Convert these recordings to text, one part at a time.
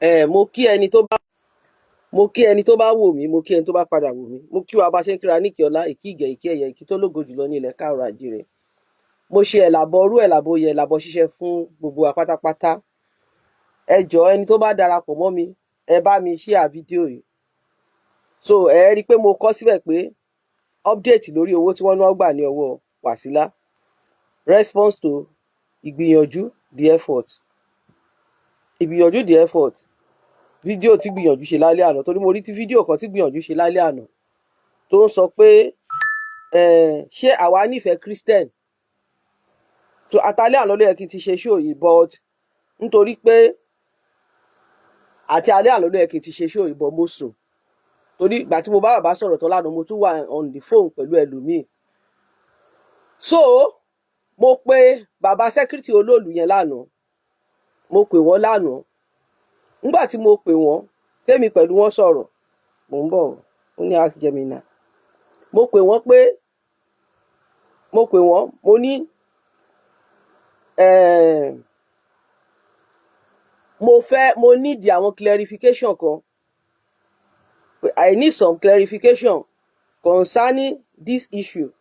Ẹ mo kí ẹni tó bá, mo kí ẹni tó bá wò mí, mo kí ẹni tó bá padà wò mí. Mo kí wa bá ṣe ń kíra níkì ọlá, ìkí ìgẹ̀, ìkí ẹ̀yẹ, ìkí tó lógo jùlọ ní ilẹ̀ káàrọ̀ àjíire. Mo ṣe ẹ̀làbọ̀ orú, ẹ̀làbọ̀ oyè, ẹ̀làbọ̀ ṣiṣẹ́ fún gbogbo wa pátápátá. Ẹ jọ̀ọ́, ẹni tó bá darapọ̀ mọ́ mi, ẹ bá mi share fídíò yìí. So ẹ rí i pé mo kọ síbẹ̀ pé update lórí owó tí wọ́n ní wọ́n gbà ní ọwọ́ Wàsílà, response to ìgbìyànjú the effort, ìgbìyànjú the effort, fídíò tí gbìyànjú ṣe lálẹ́ àná, torí mo rí tí fídíò kan tí gbìyànjú ṣe lálẹ́ àná tó ń sọ pé ṣé àwa nífẹ̀ẹ́ Christian. So àtàlẹ́ àná ló yẹ kí n ti ṣe show yìí, but nítorí pé àti alẹ́ àná ló yẹ kí n ti ṣe show yìí, but mo sùn, torí ìgbà tí mo bá bàbá sọ̀rọ̀ tán lánàá, mo tún wà on the phone pẹ̀lú ẹlòmíì. So mo pe bàbá secretary olóòlù yẹn lánàá, mo pè wọ́n lánàá. Nígbà tí mo pè wọ́n, tèmi pẹ̀lú wọn sọ̀rọ̀, mò ń bọ̀, ó ní ask Gemini. Mo pè wọ́n pé, mo pè wọ́n, mo ní mo fẹ́, mo need àwọn clarification kan. I need some clarification concerning this issue,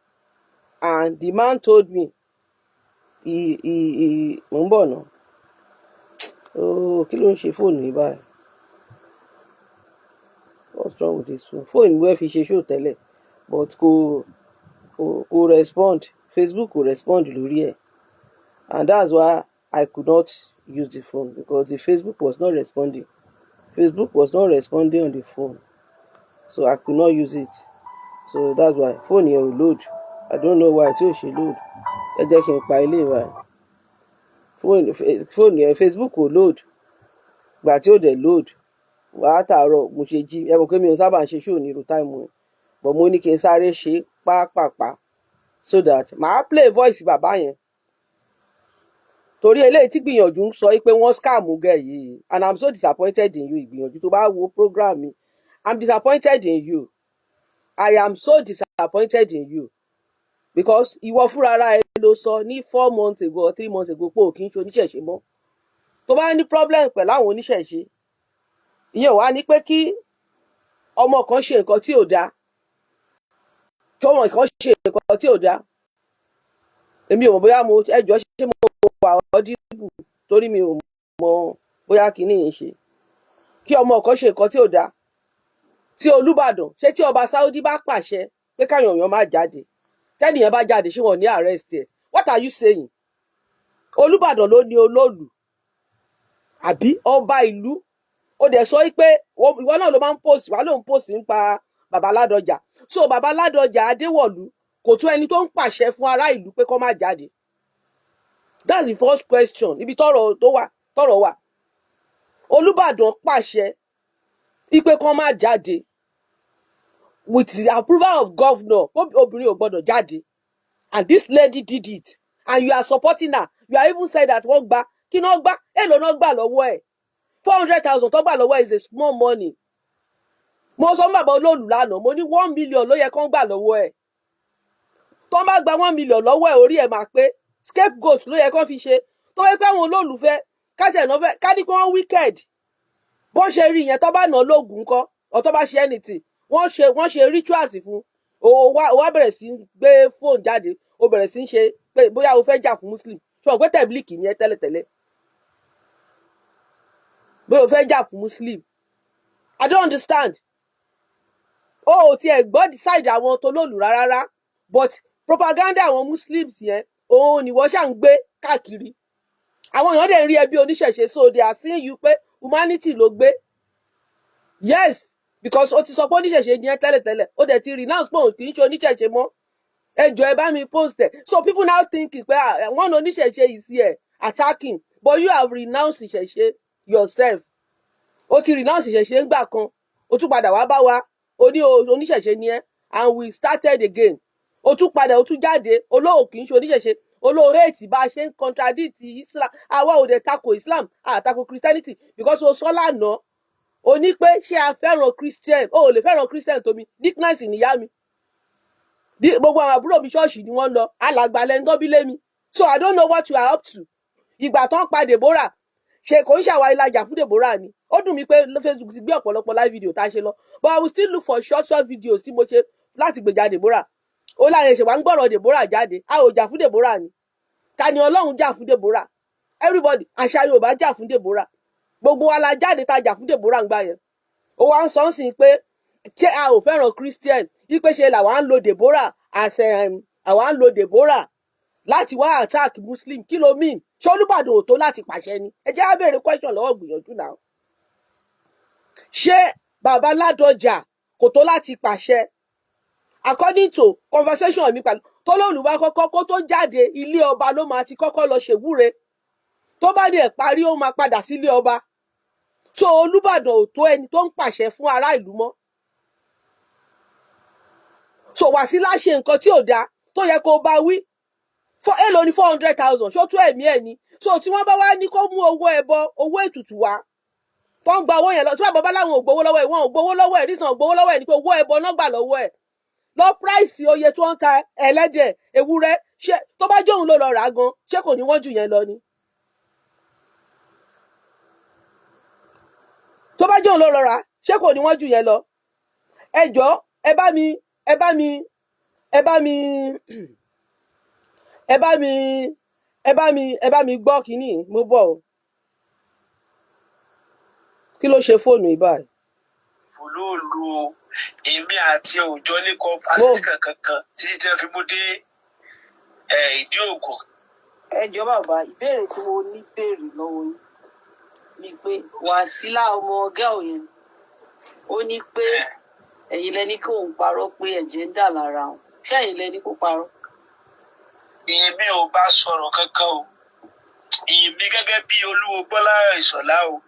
and the man told me he, mò ń bọ̀ náà. Oh, kí ló ń ṣe fóònù yìí báyìí? What's wrong with this phone? Fóònù wẹ́ẹ́ fi ṣe show tẹ́lẹ̀, but kò respond. Facebook kò respond lórí ẹ̀, and that's why I could not use the phone, because the Facebook was not responding. Facebook was not responding on the phone, so I could not use it. So that's why phone yẹn ò load. I don't know why tí ò ṣe load. Ẹ jẹ́ kí n pa ilé wa. Fóònù yẹn, Facebook ò load. Gbà tí ò dẹ̀ load látàárọ̀, mo ṣe jí, ẹ mọ̀ pé mi ò sábà ń ṣe show ní irú time yẹn, but mo ní kí n sáré ṣe pápápá so that màá play voice bàbá yẹn, torí eléyìí tí Gbìyànjú ń sọ pé wọ́n scam gẹ̀ yìí, and I'm so disappointed in you, Ìgbìyànjú. Tó bá wo program mi, I'm disappointed in you. I am so disappointed in you, because ìwọ fúnra ẹ ló sọ ní 4 months ago or 3 months ago pé ò kì í ṣe oníṣẹ̀ṣe mọ́. Tó bá ní problem pẹ̀lú àwọn oníṣẹ̀ṣe, ìyẹn wá ní pé kí ọmọ kan ṣe nǹkan tí ò dáa, kí ọmọ kan ṣe nǹkan tí ò dáa. Èmi ò mọ̀ bóyá mo, ẹjọ́, ṣé mo wà audible? Torí mi ò mọ̀ bóyá kinní yìí ṣe. Kí ọmọ kan ṣe nǹkan tí ò dáa, tí Olúbàdàn ṣé, tí ọba Saudi bá pàṣẹ pé káwọn èèyàn má jáde, tẹ́nìyàn bá jáde, ṣé wọn ní arrest ẹ̀? What are you saying? Olúbàdàn ló ní olóòlù àbí ọba ìlú? Ó dẹ̀ sọ pé ìwọ náà ló máa ń post, wà ló ń post nípa bàbá Ládọjà. So bàbá Ládọjà Adéwọ̀lú kò tún ẹni tó ń pàṣẹ fún ará ìlú pé kó má jáde? That's the first question. Ibi tọ́rọ̀ tó wà, tọ́rọ̀ wà, Olúbàdàn pàṣẹ ipe kó má jáde with the approval of governor, obìnrin ò gbọdọ̀ jáde, and this lady did it, and you are supporting her. You are even said that wọ́n gba, kí náà gbà, èlò náà gbà lọ́wọ́ ẹ̀? 400,000 tó gbà lọ́wọ́ ẹ̀ is a small money. Mo sọ fún bàbá olóòlù lánàá, mo ní 1 million ló yẹ kán gbà lọ́wọ́ ẹ̀. Tó bá gba 1 million lọ́wọ́ ẹ̀, orí ẹ̀ máa pé. Scapegoat ló yẹ kán fi ṣe. Tó yẹ pé àwọn olólùfẹ́ kájẹ̀ náà fẹ́ ká ní pé wọ́n wicked bó ṣe rí yẹn, tó bá nà lóògùn ńkọ́, ọ̀ tó bá ṣe anything, wọ́n ṣe rituals fún o, wá bẹ̀rẹ̀ sí gbé fóònù jáde, o bẹ̀rẹ̀ sí ṣe pé bóyá o fẹ́ jà fún Muslim. Ṣé o pé tẹ̀blíkì ni ẹ tẹ́lẹ̀tẹ́lẹ̀? Bóyá o fẹ́ jà fún Muslim, I don't understand. O ò tiẹ̀ gbọ́ side àwọn tolóòlù rárá, but propaganda àwọn Muslims yẹn, òun ni wọ́n ṣà ń gbé káàkiri. Àwọn èèyàn dẹ̀ ń rí ẹbí oníṣẹ̀ṣe, so they are seeing you pé humanity ló gbé. Yes, because o ti sọ pé oníṣẹ̀ṣe ni ẹ tẹ́lẹ̀tẹ́lẹ̀, o dẹ̀ ti renounce pé òun kì í ṣe oníṣẹ̀ṣe mọ́. Ẹ jọ̀ọ́, ẹ bá mi post ẹ. So people now think pé one oníṣẹ̀ṣe is here attacking, but you have renounced ìṣẹ̀ṣe yourself. O ti renounce ìṣẹ̀ṣe ńgbà kan, o tún padà wá bá wa, o ní oníṣẹ̀ṣe ni ẹ, and we started again. O tún padà, o tún jáde, olóò kì í ṣe oníṣẹ̀ṣe, olóò hate bá a ṣe ń contradict Islam. Àwa ò dẹ̀ tako Islam, a tako Christianity, because o sọ lánàá, o ní pé ṣé a fẹ́ràn Christian? O ò lè fẹ́ràn Christian tó mi. Deaconess níyá mi, gbogbo àwọn àbúrò mi, ṣọ́ọ̀ṣì ni wọ́n ń lọ. Alàgbà lẹ́ni tó bí lé mi, so I don't know what you are up to. Ìgbà tó ń pa Deborah, ṣe kò ń ṣàwa ìlàjà fún Deborah ni? Ó dùn mí pé Facebook ti gbé ọ̀pọ̀lọpọ̀ live video tá a ṣe lọ, but I will still look for short short videos tí mo ṣe láti gbèjà Deborah. Ó láyé ṣe wá ń gbọ́rọ̀ Deborah jáde. A ò jà fún Deborah ni? Ta ni Ọlọ́run jà fún Deborah? Everybody, àṣà Yorùbá jà fún Deborah. Gbogbo wa la jáde tá a jà fún Deborah ń gbà yẹn. Ó wá ń sọ ń sìn pé ṣé a ò fẹ́ràn Christian, wípé ṣe làwa ń lo Deborah as àwa ń lo Deborah láti wá attack Muslim. Kí ló mean? Ṣé Olúbàdàn ò tó láti pàṣẹ ni? Ẹ jẹ́ á béèrè question lọ́wọ́ gbìyànjú náà. Ṣé bàbá Ládọjà kò tó láti pàṣẹ? According to conversation mi pẹ̀lú tọ́lọ́ọ̀lù bá kọ́kọ́ kó tó jáde, ilé ọba ló máa ti kọ́kọ́ lọ ṣèwúre. Tó bá dẹ̀ parí, ó máa padà sílé ọba. Tó Olúbàdàn ò tó ẹni tó ń pàṣẹ fún ará ìlú mọ́? So Wàsílà ṣe nǹkan tí ò dáa tó yẹ kó bá wí. Fọ èlò ní 400,000, ṣó tó ẹ̀mí ẹ̀ ni? So tí wọ́n bá wá ní kó mú owó ẹbọ, owó ètùtù wá, tó ń gba owó yẹn lọ, tí bàbá láwọn ò gbowó lọ́wọ́ ẹ̀, wọn ò gbowó lọ́wọ́ ẹ̀. Reason ò gbowó lọ́wọ́ ẹ̀ ni pé owó ẹbọ náà gbà lọ́wọ́ ẹ̀. Lọ price oye tí wọ́n ń ta ẹlẹ́dẹ̀, ewúrẹ́. Ṣé tó bá jóun ló lọ rà á gan, ṣé kò ní wọ́n jù yẹn lọ ni? Tó bá jóun ló lọ rà á, ṣé kò ní wọ́n jù yẹn lọ? Ẹ jọ̀ọ́, ẹ bá mi ẹ bá mi ẹ bá mi ẹ bá mi ẹ bá mi ẹ bá mi gbọ́ kínní. Mo bọ̀ o. Kí ló ṣe fóònù yìí báyìí? Olóòlù o, èmi àti òòjọ́ ní Mo conversation kankan títí tí wọ́n fi mú dé ìdí ògùn. Ẹ jọ̀ọ́ bàbá, ìbéèrè tí mo ní béèrè lọ́wọ́ yín ni pé Wàsílà, ọmọ girl yẹn, ó ní pé ẹ̀yin lẹni kó òun parọ́ pé ẹ̀jẹ̀ ń dà lára òun. Ṣé ẹ̀yin lẹni kó parọ́? Èmi ò bá sọ̀rọ̀ kankan o. Èmi gẹ́gẹ́ bí Olúwo Gbọ́lá Ìṣọ̀lá o,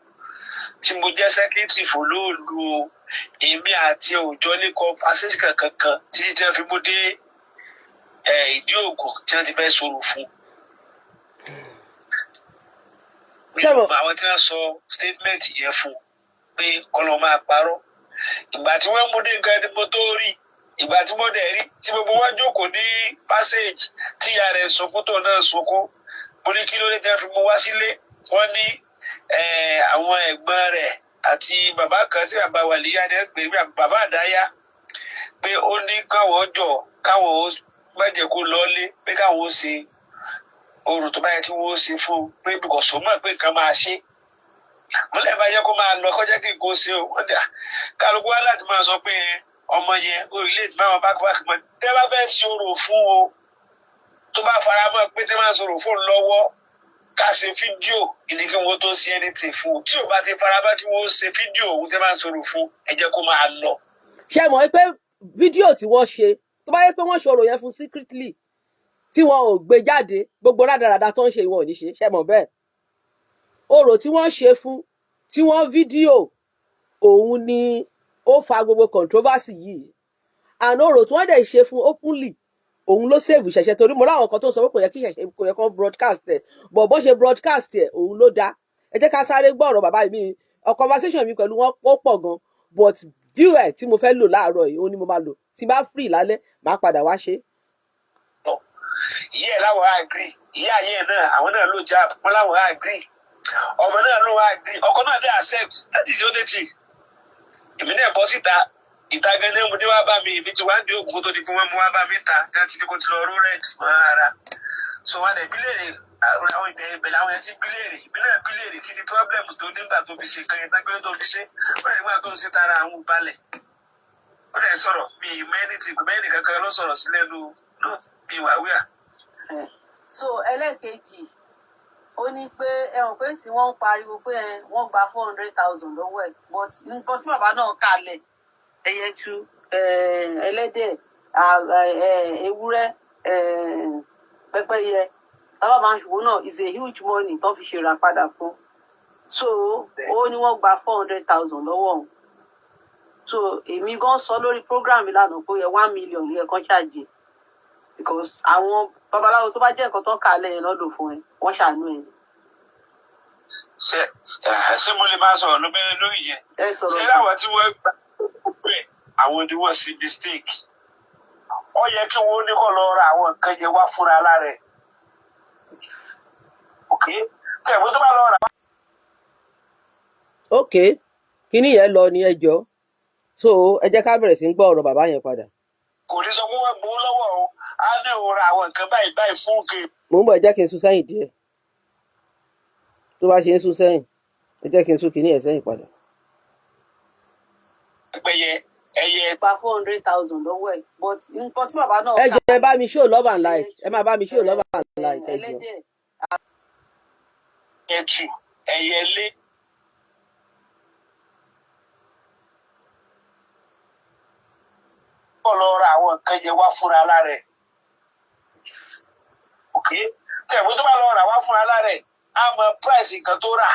tí mo jẹ́ secretary fòlóòlù o, èmi àti òòjọ́ ní conversation kankan títí tí wọ́n fi mú dé ìdí ògùn tí wọ́n ti fẹ́ sọ̀rọ̀ fún. Mi ò Ṣé mo mọ àwọn tí wọ́n sọ statement yẹn fún pé kọ́lọ́ máa parọ́. Ìgbà tí wọ́n mú dé nǹkan ni mo tó rí. Ìgbà tí mo dẹ̀ rí tí gbogbo wọn jókòó ní passage, tí ìyá rẹ̀ sunkún, tó náà sunkún, mo ní kí ló dé tí wọ́n fi mú wá sílé? Wọ́n ní àwọn ẹ̀gbọ́n rẹ̀ àti bàbá kan tí bàbá wàlíyá ni ẹ pè é, bàbá àdáyá, pé ó ní káwọn jọ káwọn ó má jẹ́ kó lọ́lé, pé káwọn ó ṣe orò tó bá yẹ kí wọ́n ó ṣe fún un, pé bìkọ̀sọ́ mọ̀ pé nǹkan máa ṣe. Mo lè bá yẹ kó máa lọ kọjá kí nǹkan ó ṣe o. Wọ́n dà kálukú wá láti máa sọ pé ọmọ yẹn ó relate máa wọn bákúbákú mọ́. Tẹ́ bá fẹ́ ṣe orò fún o, tó bá fara mọ́ pé tẹ́ máa sọ̀rọ̀ fún lọ́wọ́, ká ṣe fídíò ìní kí wọ́n tó ṣe anything fún un. Tí ò bá ti fara mọ́ kí wọ́n ṣe fídíò òun tẹ́ máa sọ̀rọ̀ fún, ẹ jẹ́ kó máa lọ. Ṣé mọ̀ pé fídíò tí wọ́n ṣe, tó bá yẹ pé wọ́n ṣòro yẹn fún secretly, tí wọn ò gbé jáde, gbogbo rádaràda tó ń ṣe ìwọ̀n ò ní ṣe. Ṣé mọ̀ bẹ́ẹ̀? Orò tí wọ́n ṣe fún, tí wọ́n fídíò, òun ni ó fa gbogbo controversy yìí. And orò tí wọ́n dẹ̀ ṣe fún openly, òun ló save ìṣẹ̀ṣẹ̀, torí mo láwọn kan tó sọ pé kò yẹ kí ìṣẹ̀ṣẹ̀, kò yẹ kán broadcast ẹ̀, but bó ṣe broadcast ẹ̀, òun ló dá. Ẹ jẹ́ ká sáré gbọ́ ọ̀rọ̀ bàbá mi. Conversation mi pẹ̀lú wọn ó pọ̀ gan, but díẹ̀ tí mo fẹ́ lò láàárọ̀ yìí, ó ní mo máa lò. Tí bá free lálẹ́, màá padà wá ṣe. Ìyá ẹ̀ láwọn agree, ìyá ayé ẹ̀ náà, àwọn náà ló jab wọn láwọn agree, ọmọ náà ló agree, ọkọ náà dé accept. That is the only thing. Èmi náà bọ́ síta ìta gan-an, mo dé wá bá mi. Èmi ti wá ń di òògùn tó di pé wọ́n mú wá bá mi ta tí wọ́n ti ní kó ti lọ ró rẹ̀ mọ́ ara. So wọn lè bílèrè àwọn ibẹ̀ ibẹ̀ làwọn yẹn ti bílèrè. Ìbílẹ̀ bílèrè kí ni problem tó nígbà tó fi ṣe nǹkan yẹn tágbé tó fi ṣe. Wọ́n lè nígbà tó ń ṣe tara àwọn balẹ̀. Ó lè sọ̀rọ̀ mi mẹ́ni tí mẹ́ni kankan ló sọ̀rọ̀ sílẹ̀ nù mi wà wíwà. So ẹlẹ́ẹ̀kejì, ó ní pé ẹ̀wọ̀n pé tí wọ́n ń pariwo pé wọ́n gba 400,000 lọ́wọ́ ẹ̀, but nǹkan tí bàbá náà kalẹ̀, ẹyẹtu, ẹlẹ́dẹ̀, ewúrẹ́, pẹ́pẹ́yẹ, bàbá máa ń ṣòwò náà, is a huge money tó fi ṣe rà padà fún. So ó ní wọ́n gba 400,000 lọ́wọ́ òun. So èmi gan sọ lórí program mi lánàá pé ó yẹ 1 million yẹ kán ṣàjẹ, because àwọn babaláwo, tó bá jẹ́ nǹkan tó kà á lẹ́yìn lọ́dọ̀ fún ẹ, wọ́n ṣàánú ẹ. Ṣe ṣé mo lè máa sọ̀rọ̀ lórí lórí yẹn? Ẹ sọ̀rọ̀ Ṣé sọ. àwọn tí wọ́n gbà pé àwọn ni wọ́n ṣe mistake, ó yẹ kí wọ́n ní kó lọ ra àwọn nǹkan yẹn wá fúnra lára ẹ̀. Ok, kẹ̀wé tó bá lọ rà. Ok, kíní yẹn lọ ní ẹjọ́, so ẹ jẹ́ ká bẹ̀rẹ̀ sí ń gbọ́ ọ̀rọ̀ bàbá yẹn padà. Kò ní sọ pé wọ́n gbowó lọ́wọ́ o, á ní òun ra àwọn nǹkan báyìí báyìí fún òkè. Mò ń bọ̀, ẹ jẹ́ kí n sún sẹ́yìn díẹ̀. Tó bá ṣe ń sún sẹ́yìn, ẹ jẹ́ kí n sún kíní yẹn sẹ́yìn padà. Pẹ́pẹ́yẹ, ẹyẹ. Gba 400,000 lọ́wọ́ ẹ̀, but nǹkan tí bàbá náà Ẹ kà jọ̀ọ́, ẹ bá mi show love and like, ẹ máa bá mi show love and like, ẹ jọ̀ọ́. Ẹlẹ́dẹ̀. Ẹtù, ẹyẹlé. Kọ́ lọ ra àwọn nǹkan yẹn wá fúnra lára ẹ̀. Ok, tẹ̀wé tó bá lọ rà wá fúnra lára ẹ̀, á mọ price nǹkan tó rà.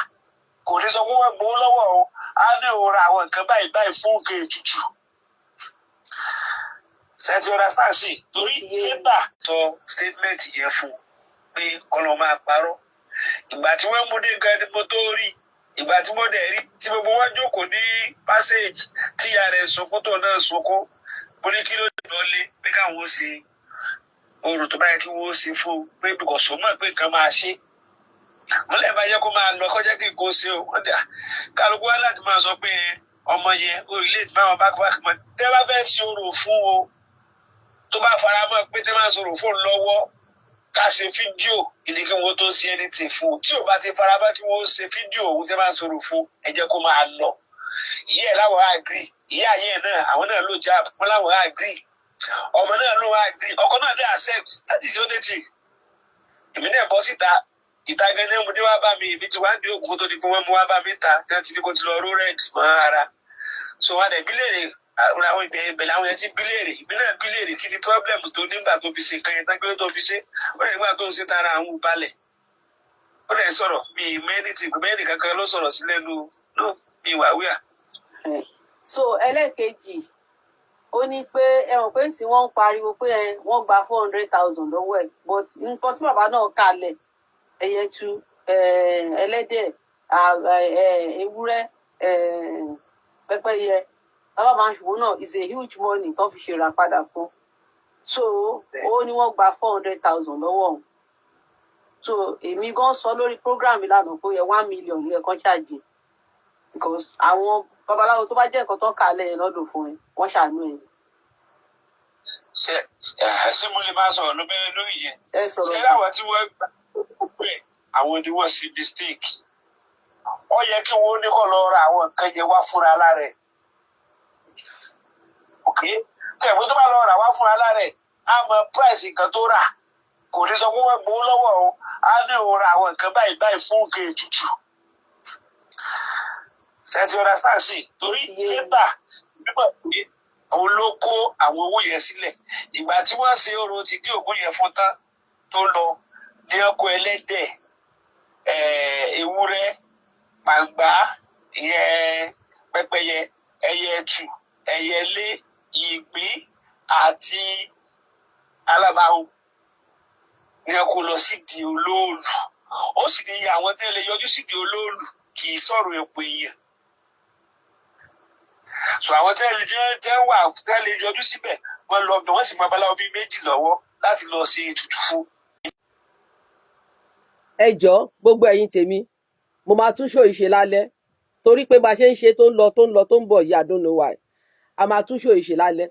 Kò ní sọ pé wọ́n gbowó lọ́wọ́ o, á ní òun ra àwọn nǹkan báyìí báyìí fún òkè ètùtù. Ṣé ti understand sí? Torí Ti yé mi. Later sọ statement yẹn fún un pé kọ́ lọ máa parọ́. Ìgbà tí wọ́n mú dé gan ni mo tó rí. Ìgbà tí mo dẹ̀ rí tí gbogbo wọn jókòó ní passage, tí ìyá rẹ̀ sunkún, tó náà sunkún, mo ní kí ló dé lọ lé pé káwọn ó ṣe orò tó bá yẹ kí wọ́n ó ṣe fún un, pé because ó mọ̀ pé nǹkan máa ṣe. Mo lè máa yẹ kó máa lọ kọjá kí nǹkan ó ṣe o. Wọ́n dà kálukú wá láti máa sọ pé ọmọ yẹn ó ilé ìgbà wọn bá bá mọ tẹ́ bá fẹ́ ṣe orò fún o, tó bá fara mọ́ pé tẹ́ máa sọ̀rọ̀ fóun lọ́wọ́, ká ṣe fídíò ìní kí wọ́n tó ṣe anything fún un. Tí ò bá ti fara mọ́ kí wọ́n ṣe fídíò òun tẹ́ máa sọ̀rọ̀ fún, ẹ jẹ́ kó máa lọ. Ìyá ẹ̀ láwọn agree, ìyá ayé ẹ̀ náà, àwọn náà ló jab wọn láwọn agree, ọmọ náà ló agree, ọkọ náà dé accept. That is the only thing. Èmi náà bọ́ síta ìta gẹ́gẹ́ mo dé wá bá mi. Èmi ti wá ń di òkú tó di pé wọ́n mú wá bá mi ta tí wọ́n ti ní kó ti lọ ró red mọ́ ara. So wọn dẹ̀ bíléèrè àwọn ibẹ̀ ibẹ̀ làwọn yẹn ti bíléèrè, ìbílẹ̀ bíléèrè kí ni problem tó nígbà tó fi ṣe nǹkan yẹn tán, kí ló tó fi ṣe. Ó lè nígbà tó ń ṣe tara àwọn ò balẹ̀. Ó lè sọ̀rọ̀ mi mẹ́ni tí mẹ́ni kankan ló sọ̀rọ̀ sí lẹ́nu no mi wà wíà. So ẹlẹ́ẹ̀kejì, ó ní pé ẹ mọ̀ pé tí wọ́n ń pariwo pé ẹ wọ́n gba 400,000 lọ́wọ́ ẹ̀, but nǹkan tí bàbá náà kalẹ̀, ẹyẹtu, ẹlẹ́dẹ̀, ewúrẹ́, pẹ́pẹ́yẹ, bàbá máa ń ṣòwò náà is a huge money tó fi ṣe rà padà fún. So ó ní wọ́n gba 400,000 lọ́wọ́ òun. So èmi gan sọ lórí program mi lánàá pé ó yẹ 1 million yẹ kán charge, because àwọn babaláwo, tó bá jẹ́ nǹkan tó kà lẹ́yìn lọ́dún fún ẹ, wọ́n ṣàánú ẹ. Ṣe ẹ ṣé mo lè máa sọ̀rọ̀ ló bẹ́ẹ̀ lórí yẹn? Ẹ sọ̀rọ̀. Ṣé Sà. àwọn tí wọ́n gbà pé àwọn ni wọ́n ṣe mistake, ó yẹ kí wọ́n ní kó lọ ra àwọn nǹkan yẹn wá fúnra lára ẹ̀. Ok, tẹ̀wé tó bá lọ rà wá fúnra lára ẹ̀, á mọ price nǹkan tó rà. Kò ní sọ pé wọ́n gbowó lọ́wọ́ o, á ní òun ra àwọn nǹkan báyìí báyìí fún òkè ètùtù. Ṣé ti understand sí? Torí Ti yé mi. later nígbà pé òun ló kó àwọn owó yẹn sílẹ̀, ìgbà tí wọ́n ṣe orò ti dí ògùn yẹn fún tán tó lọ ní ọkọ̀ ẹlẹ́dẹ̀, ewúrẹ́, pàǹgbá ìyẹn pẹ́pẹ́yẹ, ẹyẹ ẹtù, ẹyẹlé, ìgbín àti alábàáhùn ní ọkọ̀ lọ sídìí olóòlù. Ó sì ní iye àwọn tẹ́lẹ̀ yọjú sídìí olóòlù, kì í sọ̀rọ̀ èpò èèyàn. So àwọn tẹ́lẹ̀ jẹ́ wà tẹ́lẹ̀ yọjú síbẹ̀, wọ́n lọ bẹ̀, wọ́n sì máa babaláwo bíi méjì lọ́wọ́ láti lọ ṣe ètùtù fún. Ẹ jọ̀ọ́, gbogbo ẹ̀yin tèmi, mo máa tún show yìí ṣe lálẹ́, torí pé bá a ṣe ń ṣe tó ń lọ, tó ń lọ, tó ń bọ̀ yìí, I don't know why. A máa tún show yìí ṣe lálẹ́,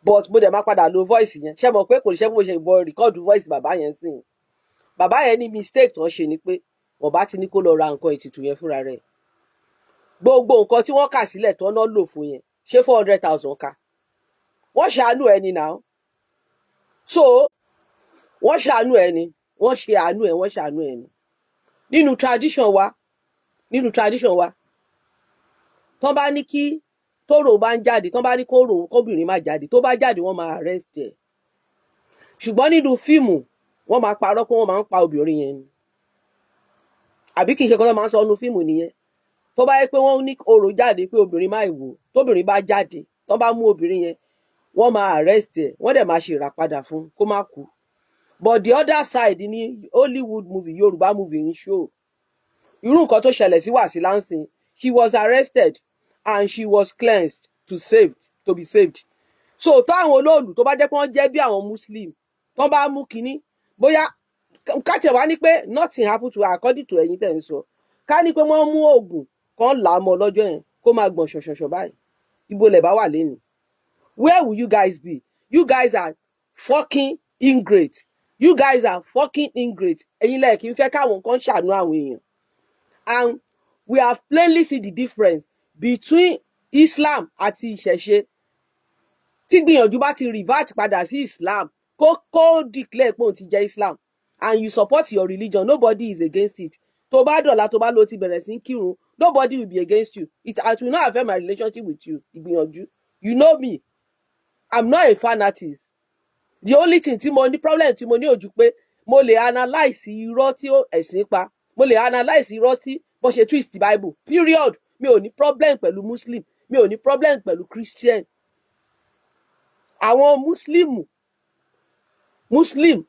but mo dẹ̀ máa padà lo voice yẹn. Ṣé mọ̀ pé kò ní ṣe bí mo ṣe bọ record voice bàbá yẹn sí i. Bàbá yẹn ní mistake tó ń ṣe ni pé wọ́n bá ti ní kó lọ ra nǹkan ètùtù yẹn fúnra rẹ̀. Gbogbo nǹkan tí wọ́n kà sílẹ̀ tó ná lò fún yẹn, ṣé 400,000 ká? Wọ́n ṣàánú ẹni náà. So wọ́n ṣàánú ẹni, wọ́n ṣe àánú ẹ, wọ́n ṣàánú ẹni. Nínú tradition wa, tó bá ní kí tóró bá ń jáde, tó bá ní kóró kóbìnrin má jáde, tó bá jáde, wọ́n máa arrest ẹ̀. Ṣùgbọ́n nínú fíìmù, wọ́n máa parọ́ pé wọ́n máa ń pa obìnrin yẹn ni, àbí kì í ṣe kọ́ tó máa ń sọ nínú fíìmù nìyẹn? Tó bá yẹ pé wọ́n ní orò jáde pé obìnrin má wò, tóbìnrin bá jáde, tó bá mú obìnrin yẹn, wọ́n máa arrest ẹ̀, wọ́n dẹ̀ máa ṣe ìràpadà fún kó má kú. But the other side ní Hollywood movie, Yorùbá movie ń show irú nǹkan tó ṣẹlẹ̀ sí Wàsílà ńsìn. She was arrested and she was cleansed to be saved. So táwọn olóòlù, tó bá jẹ́ pé wọ́n jẹ́ bí àwọn Muslim, tó bá mú kinní, bóyá ká tiẹ̀ wá ní pé nothing happen to her, according to ẹ̀yin tẹ̀ ń sọ, ká ní pé wọ́n mú oògùn. Kàn là á mọ́ lọ́jọ́ yẹn, kó máa gbọ̀n ṣọ̀ṣọ̀ṣọ̀ báyìí. Ibo lẹ̀ bá wà lẹ́nu? Where will you guys be? You guys are fucking ingrate. You guys are fucking ingrate. Ẹ̀yin lẹ́ẹ̀ kí n fẹ́ káwọn kan ṣàánú àwọn èèyàn. And we have plainly see the difference between Islam àti ìṣẹ̀ṣe. Tí Gbìyànjú bá ti revert padà sí Islam, kó declare pé òun ti jẹ́ Islam and you support your religion, nobody is against it. Tó bá dọ̀la, tó bá lọ ti bẹ̀rẹ̀ sí kírun, nobody will be against you. It will not affect my relationship with you. Ìgbìyànjú, you know me, I'm not a fanatic. The only thing tí mo ní problem, tí mo ní ojú pé mo lè analyse irọ́ tí ẹ̀sìn pa, mo lè analyse irọ́ tí bó ṣe twist the Bible, period. Mi ò ní problem pẹ̀lú Muslim, mi ò ní problem pẹ̀lú Christian. Àwọn Muslim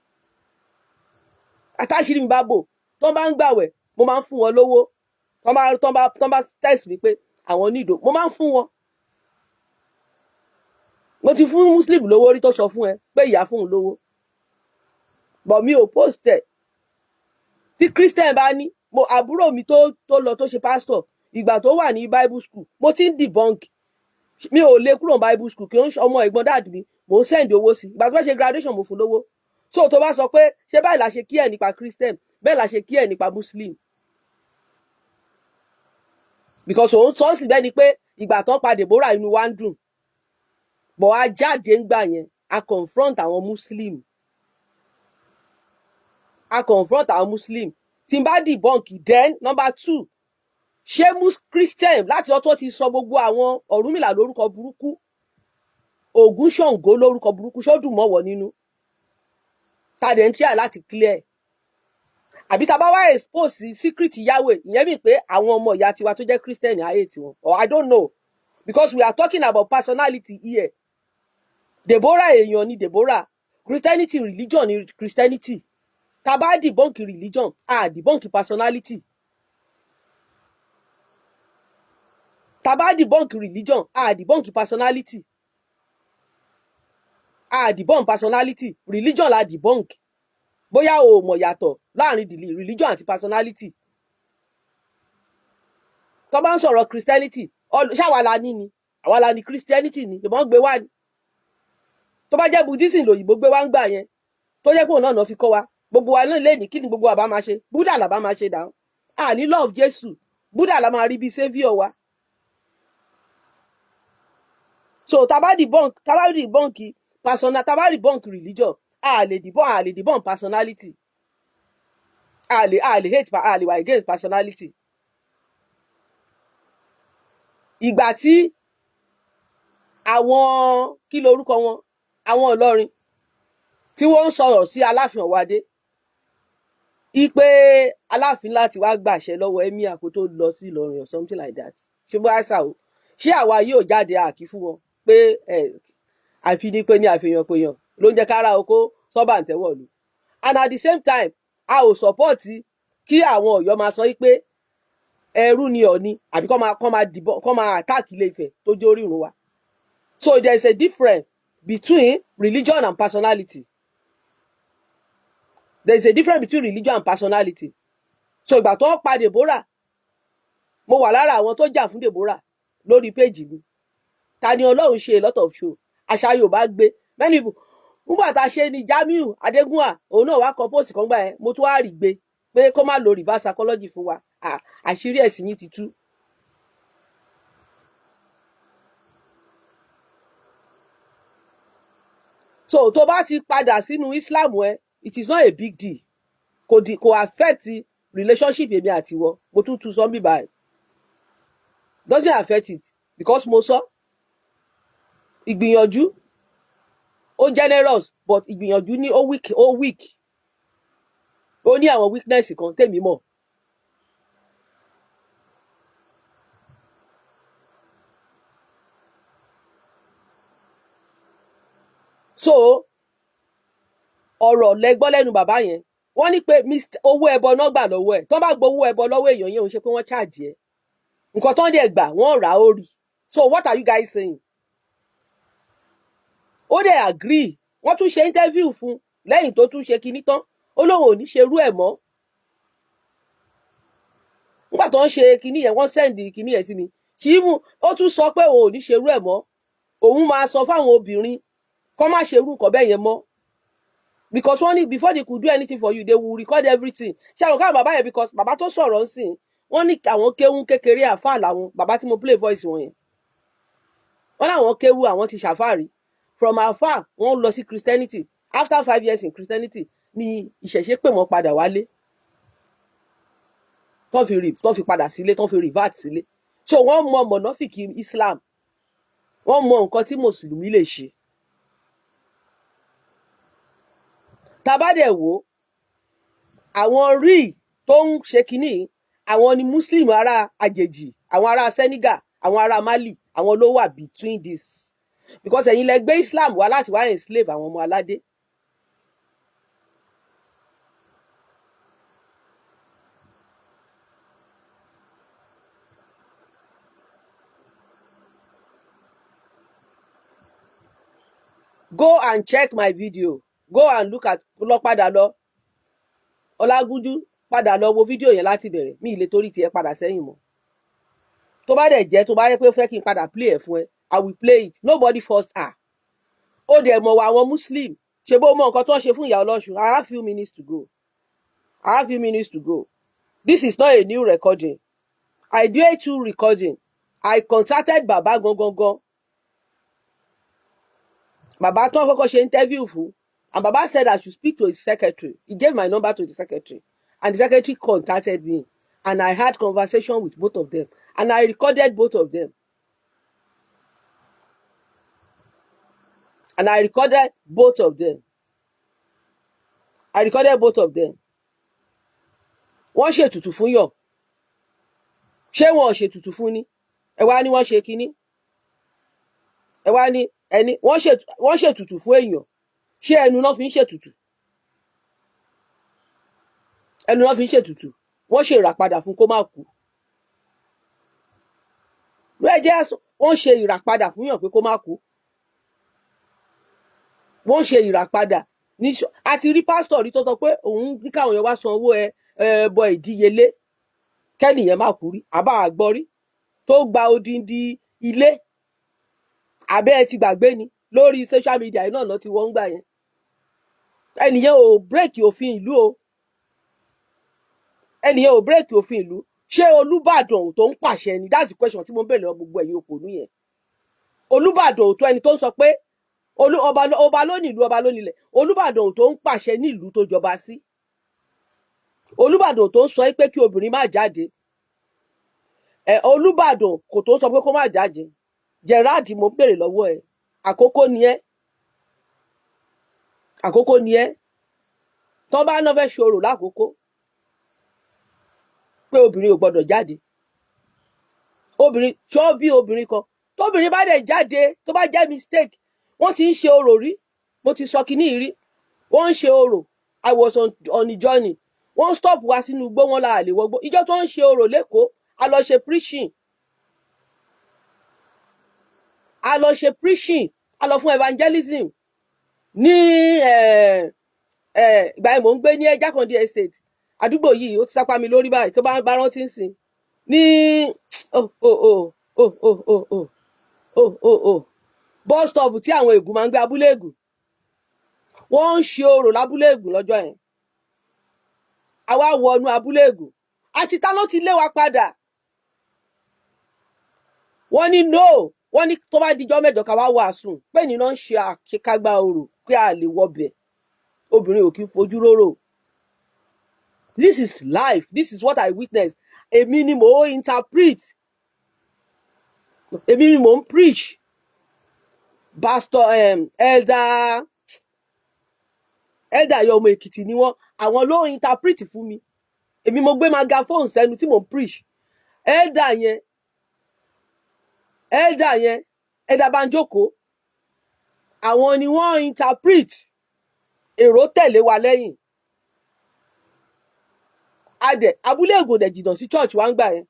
àtàṣírí mi bá bò, tó bá ń gbàwẹ̀, mo máa ń fún wọn lówó. Tó bá text mi pé àwọn nídò, mo máa ń fún wọn. Mo ti fún Muslim lówó rí tó sọ fún ẹ pé ìyá fún un lówó, but mi ò post ẹ. Tí Christian bá ní, mo àbúrò mi tó lọ tó ṣe pastor, ìgbà tó wà ní Bible school, mo ti ń debunk. Mi ò lè kúrò ní Bible school kí ó ń ọmọ ẹ̀gbọ́n daddy mi, mò ń send owó sí. Ìgbà tó fẹ́ ṣe graduation, mo fún lówó. So tó bá sọ pé ṣé báyìí la ṣe kí ẹ̀ nípa Christian, bẹ́ẹ̀ la ṣe kí ẹ̀ nípa Muslim, because òun sọ sí bẹ́ẹ̀ ni pé ìgbà tó pa Deborah, inú wa ń dùn bọ̀. A jáde ńgbà yẹn, a confront àwọn Muslim, a confront àwọn Muslim. Tí n bá debunk, then number two, ṣé Christian láti ọtọ́ ti sọ gbogbo àwọn Ọ̀rúnmìlà lórúkọ burúkú, Ògún Ṣàngó lórúkọ burúkú, ṣó dùn mọ́wọ́ nínú? Ta dẹ̀ ń try láti clear, àbí tá a bá wá expose secret Yahweh, ìyẹn mi pé àwọn ọmọ ìyá tiwa tó jẹ́ Christian ayé tiwọn, or I don't know, because we are talking about personality here. Deborah, èèyàn ni Deborah. Christianity, religion ni Christianity. Tá a bá debunk religion, a debunk personality. Tá a bá debunk religion, a debunk personality. A debunk personality, religion la debunk. Bóyá o mọ̀ yàtọ̀ láàrin religion àti personality. Tó bá ń sọ̀rọ̀ Christianity, ṣáwa la ní ni? Àwa la ní Christianity ni? Ìbọn gbé wá ni. Tó bá jẹ́ Buddhism lòyìnbó gbé wá ń gbà yẹn, tó jẹ́ pé òun náà náà fi kọ́ wa, gbogbo wa náà lè ní kí ni gbogbo wa bá máa ṣe? Buddha là bá máa ṣe dáhùn. A ní love Jésù, Buddha la máa rí bí saviour wa. So tá bá debunk personal, tá bá debunk religion, a lè debunk personality. A lè hate, a lè wà against personality. Ìgbà tí àwọn, kí lorúkọ wọn, àwọn Ìlọrin tí wọ́n ń sọ̀rọ̀ sí Aláàfin Ọ̀wádé ipe Aláàfin láti wá gbàṣẹ lọ́wọ́ emir kó tó lọ sí Ìlọrin or something like that, ṣé bó àṣà o, ṣé àwa yóò jáde àkí fún wọn pé ẹ àfi ní pé ní àfihàn péyàn ló ń jẹ́ kára oko sọ́bà ń tẹ́wọ̀ lù? And at the same time, a ò support kí àwọn Ọ̀yọ́ máa sọ pé ẹrú ni Ọ̀ọ̀ni, àbí kọ́ máa dìbọn, kọ́ máa attack Ilé Ifẹ̀ tó jẹ́ orírun wa. So there is a difference between religion and personality. There is a difference between religion and personality. So ìgbà tó ń pa Deborah, mo wà lára àwọn tó jà fún Deborah lórí péjì mi. Ta ni Ọlọ́run ṣe a lot of show, àṣà Yorùbá gbé many people. Nígbà tá a ṣe ni Jamiu Adégúnwà, òun náà wá kọ post kan gbà yẹn, mo tún wá rí gbé pé kó má lo reverse psychology fún wa. Àṣírí ẹ̀sìn yìí ti tú. So tó bá ti padà sínú Islam ẹ, it is not a big deal. Kò di kò affect relationship èmi àti wọ. Mo tún tún sọ bíbá ẹ, doesn't affect it, because mo sọ ìgbìyànjú, ó generous, but ìgbìyànjú ní ó weak, ó ní àwọn weakness kan tèmi mọ̀. So ọ̀rọ̀ lẹ́gbọ́ lẹ́nu bàbá yẹn. Wọ́n ní pé Mr owó ẹbọ náà gbà lọ́wọ́ ẹ̀. Tó bá gbowó ẹbọ lọ́wọ́ èèyàn yẹn, òun ṣe pé wọ́n charge ẹ̀. Nǹkan tó ń dẹ̀ gbà, wọ́n rà á, ó rí. So what are you guys saying? Ó dẹ̀ agree. Wọ́n tún ṣe interview fún lẹ́yìn tó tún ṣe kinní tán, ó lóun ò ní ṣerú ẹ̀ mọ́. Nígbà tó ń ṣe kinní yẹn, wọ́n send kinní yẹn sí mi. Ṣì even ó tún sọ pé òun ò ní ṣerú ẹ̀ mọ́, òun máa sọ fáwọn obìnrin kọ́ má ṣerú nǹkan bẹ́ẹ̀ yẹn mọ́, because wọ́n ní before they could do anything for you, they will record everything. Ṣé àwọn káwọn bàbá yẹn, because bàbá tó sọ̀rọ̀ ń sìn, wọ́n ní àwọn kéwú kékeré, àfáà làwọn bàbá tí mo play voice wọn yẹn. Wọ́n láwọn kéwú, àwọn ti ṣàfáàrí. From àfáà, wọ́n lọ sí Christianity. After 5 years in Christianity ni ìṣẹ̀ṣe pè wọ́n padà wálé, tó fi padà sílé, tó fi revert sílé. So wọ́n mọ mọ̀nàfìkì Islam, wọ́n mọ nǹkan tí mùsùlùmí lè ṣe. Tá bá dẹ̀ wò, àwọn rí tó ń ṣe kínní, àwọn ni Muslim ará àjèjì, àwọn ará Senegal, àwọn ará Mali, àwọn ló wà between this, because ẹ̀yin lẹ gbé Islam wá láti wá enslave àwọn ọmọ aládé. Go and check my video, go and look at, lọ padà lọ, Ọlágúnjú, padà lọ wo fídíò yẹn láti bẹ̀rẹ̀. Mi ì lè torí tiẹ̀ padà sẹ́yìn mọ́. Tó bá dẹ̀ jẹ́, tó bá yẹ pé ó fẹ́ kí n padà play ẹ̀ fún ẹ, I will play it. Nobody forced her. Ó dẹ̀ mọ̀ wá àwọn Muslim ṣe bó mọ nǹkan tó ń ṣe fún ìyá Ọlọ́ṣun. I have few minutes to go, I have few minutes to go. This is not a new recording. I did two recording. I contacted baba gangan, bàbá tó kọ́kọ́ ṣe interview fún, and baba said I should speak to his secretary. He gave my number to the secretary, and the secretary contacted me, and I had conversation with both of them, and I recorded both of them, and I recorded both of them, I recorded both of them. Wọ́n ṣètùtù fún yàn, ṣé wọn ò ṣètùtù fún ni? Ẹ wá ní wọ́n ṣe kínní, ẹ wá ní ẹni wọ́n ṣètùtù fún èèyàn. Ṣé ẹnu náà fi ń ṣètùtù? Ẹnu náà fi ń ṣètùtù? Wọ́n ṣe ìràpadà fún kó má kú. Lóye jẹ́, wọ́n ṣe ìràpadà fún yàn pé kó má kú. Wọ́n ṣe ìràpadà ní àti rí pásítọ̀ rí tó sọ pé òun ní káwọn èèyàn wá san owó ẹ ẹbọ ìdíyelé kẹ́nìyàn má kú rí. Àbá àgbọ́ rí tó gba odindi ilé. Àbẹ́ ẹ ti gbàgbé ni? Lórí social media yìí náà lọ ti wọ́n ń gbà yẹn. Ẹnìyẹn ò break òfin ìlú o, ẹnìyẹn ò break òfin ìlú. Ṣé Olúbàdàn ò tó ń pàṣẹ ni? That's the question tí mo ń bèèrè lọ gbogbo ẹ̀yin òpònú yẹn. Olúbàdàn ò tó ẹni tó ń sọ pé olú ọba, ọba ló nílùú, ọba ló nílẹ̀. Olúbàdàn ò tó ń pàṣẹ nílùú tó jọba sí. Olúbàdàn ò tó ń sọ pé kí obìnrin má jáde. Ẹ Olúbàdàn kò tó ń sọ pé kó má jáde. Gerard, mo ń bèèrè lọ́wọ́ ẹ, àkókò ni ẹ, àkókò ni ẹ. Tó bá náà fẹ́ ṣòro lákòókò pé obìnrin ò gbọdọ̀ jáde, obìnrin ṣọ́ bí obìnrin kan, tóbìnrin bá dẹ̀ jáde, tó bá jẹ́ mistake, wọ́n ti ń ṣe orò rí. Mo ti sọ kinní rí. Wọ́n ń ṣe orò. I was on a journey. Wọ́n stop wa sínú igbó, wọn là lè wọgbó. Ìjọ tó ń ṣe orò lẹ́kọ̀ọ́, a lọ ṣe preaching, a lọ ṣe preaching, a lọ fún evangelism ní ìgbà yẹn mò ń gbé ní Jákàndé Estate. Àdúgbò yìí, ó ti sápá mi lórí báyìí, tó bá rántí ń sìn ní oh oh oh oh oh oh oh oh oh oh, bus stop tí àwọn ègùn máa ń gbé, abúlé ègùn. Wọ́n ń ṣe orò lábúlé ègùn lọ́jọ́ yẹn. Àwa wọnú abúlé ègùn àti ta ló ti lé wa padà. Wọ́n ní no, wọ́n ní tó bá dijọ́ 8 ká wá wàásù pé nínú ń ṣe àṣekágbá orò, pé a lè wọbẹ̀, obìnrin ò kí ń fojú rórò. This is life, this is what I witnessed. Èmi ni mò ń interpret, èmi ni mò ń preach. Pastor elder yọ, ọmọ Èkìtì ni wọ́n, àwọn ló ń interpret fún mi. Èmi mo gbé megaphone sẹ́nu tí mò ń preach. Elder yẹn, elder Banjoko, àwọn ni wọ́n interpret. Èrò tẹ̀lé wa lẹ́yìn. Adẹ abúlé Ègùn dẹ̀ jìnnà sí church wa ń gbà yẹn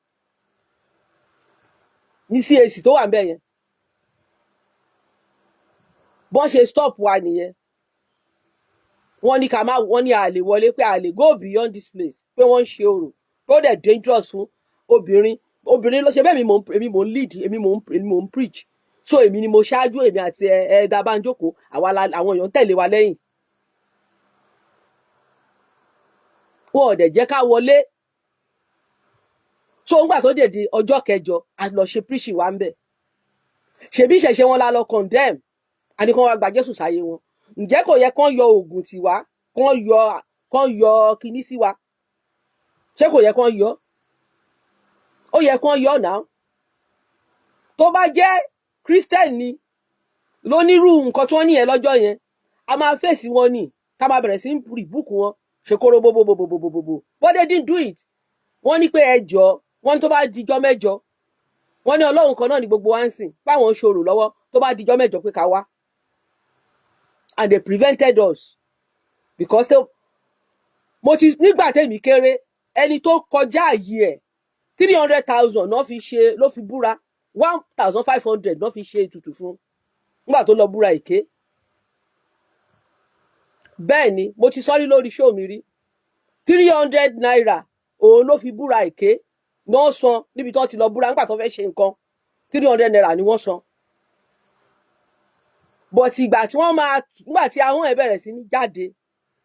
ní CAC tó wà ń bẹ̀ yẹn. Bọ́n ṣe stop wa nìyẹn. Wọ́n ní ká má, wọ́n ní a lè wọlé, pé a lè go beyond this place, pé wọ́n ń ṣe orò, pé ó dẹ̀ dangerous fún Obìnrin, obìnrin ló ṣe bẹ́ẹ̀. Èmi mò ń lead, èmi mò ń preach, so èmi ni mo ṣáájú. Èmi àti ẹ ẹ dábàá àwa la àwọn èèyàn tẹ̀lé wa lẹ́yìn. Wọn ò dẹ̀ jẹ́ ká wọlé. So ńgbà tó dé di ọjọ́ kẹjọ, a lọ ṣe preaching wa ń bẹ̀. Ṣèbí ìṣẹ̀ṣe wọn la lọ condemn, àní kán wá gba Jésù sáyé wọn. Ǹjẹ́ kò yẹ kán yọ oògùn tiwa, kán yọ kinní sí wa? Ṣé kò yẹ kán yọ? Ó yẹ kán yọ náà. Tó bá jẹ́ Christian ni lónírú nǹkan tí wọ́n níyẹn lọ́jọ́ yẹn, a máa fèsì wọn ni, ká máa bẹ̀rẹ̀ sí í rebuke wọn, ṣe kóró bóbóbóbóbóbó. But they didn't do it. Wọ́n ní pé ẹ jọ, wọ́n ní tó bá dijọ́ mẹ́jọ, wọ́n ní Ọlọ́run kan náà ní gbogbo wa ń sìn, báwọn ń ṣòro lọ́wọ́, tó bá dijọ́ mẹ́jọ pé ká wá. And they prevented us because they, mo ti nígbà tèmi kéré, ẹni tó kọjá àyè ẹ̀, 300,000 náà fi ṣe, ló fi búra, 1,500 náà fi ṣe ètùtù fún nígbà tó lọ búra èké. Bẹ́ẹ̀ ni mo ti sọ́rí lórí show mi rí. ₦300 òun ló fi búra èké náà san níbi tó ti lọ búra nígbà tó fẹ́ ṣe nǹkan. ₦300 ni wọ́n san. But ìgbà tí wọ́n máa, nígbà tí ahọ́n ẹ̀ bẹ̀rẹ̀ sí ní jáde,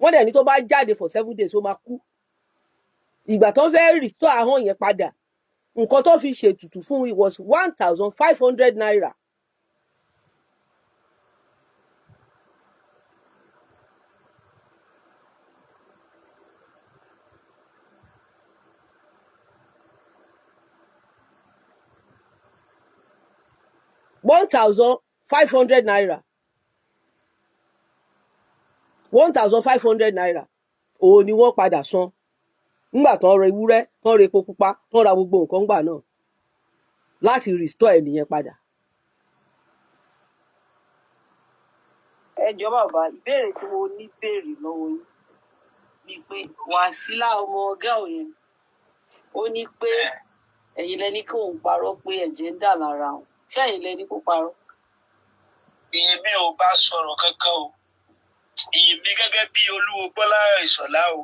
wọ́n dẹ̀ ní tó bá jáde for 7 days, ó máa kú. Ìgbà tó ń fẹ́ restore ahọ́n yẹn padà, nǹkan tó fi ṣètùtù fún it was ₦1,500. ₦1,500, ₦1,500 òun ni wọ́n padà san nígbà tó ń ra ewúrẹ́, tó ń ra epo pupa, tó ń ra gbogbo nǹkan gbà náà láti restore ẹnìyẹn padà. Ẹ jọ̀ọ́ bàbá, ìbéèrè tí mo ní béèrè lọ́wọ́ yín ni pé Wàsílà, ọmọ girl yẹn, ó ní pé ẹ̀yin lẹ ní kóun parọ́ pé ẹ̀jẹ̀ ń dà lára òun. Ṣé ẹ̀yin lẹ ní kó parọ́? Èmi ò bá sọ̀rọ̀ kankan o. Èmi gẹ́gẹ́ bí Olúwo Bọ́lá Ìṣọ̀lá o,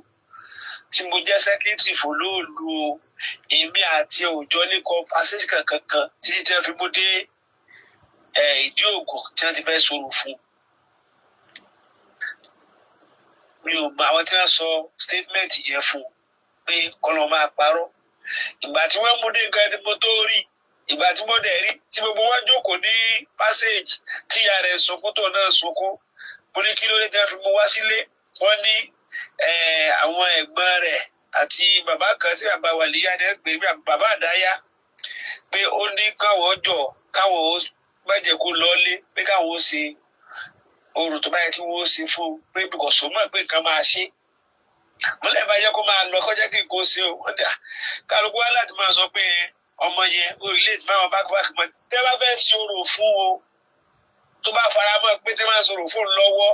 tí mo jẹ́ secretary fòlóòlù o, èmi àti òòjọ́ ní conversation kankan títí tí wọ́n fi mú dé ìdí ògùn tí wọ́n ti fẹ́ sọ̀rọ̀ fún. Mi ò mọ àwọn tí wọ́n sọ statement yẹn fún pé kọ́nà máa parọ́. Ìgbà tí wọ́n mú dé gan ni mo tó rí. Ìgbà tí mo dẹ̀ rí tí gbogbo wọn jókòó ní passage, tí ìyá rẹ̀ sunkún, tó náà sunkún, mo ní kí ló dé tí wọ́n fi mú wá sílé? Wọ́n ní àwọn ẹ̀gbọ́n rẹ̀ àti bàbá kan tí bàbá wàlíyá ni ẹ pè é, bàbá àdáyá, pé ó ní káwọn jọ, káwọn ó má jẹ́ kó lọ́lé, pé káwọn ó ṣe orò tó báyìí kí wọ́n ó ṣe fún un, pé bìkọ̀sọ́ mọ̀ pé nǹkan máa ṣe. Mo lẹ́ẹ̀ bá jẹ́ kó máa lọ kọjá kí nǹkan ó ṣe o. Wọ́n dà kálukú wá láti máa sọ pé ọmọ yẹn ó relate máwọn bá bá mọ̀ tẹ́ bá fẹ́ ṣe orò fún o, tó bá fara mọ́ pé tẹ́ máa sọ̀rọ̀ fún un lọ́wọ́,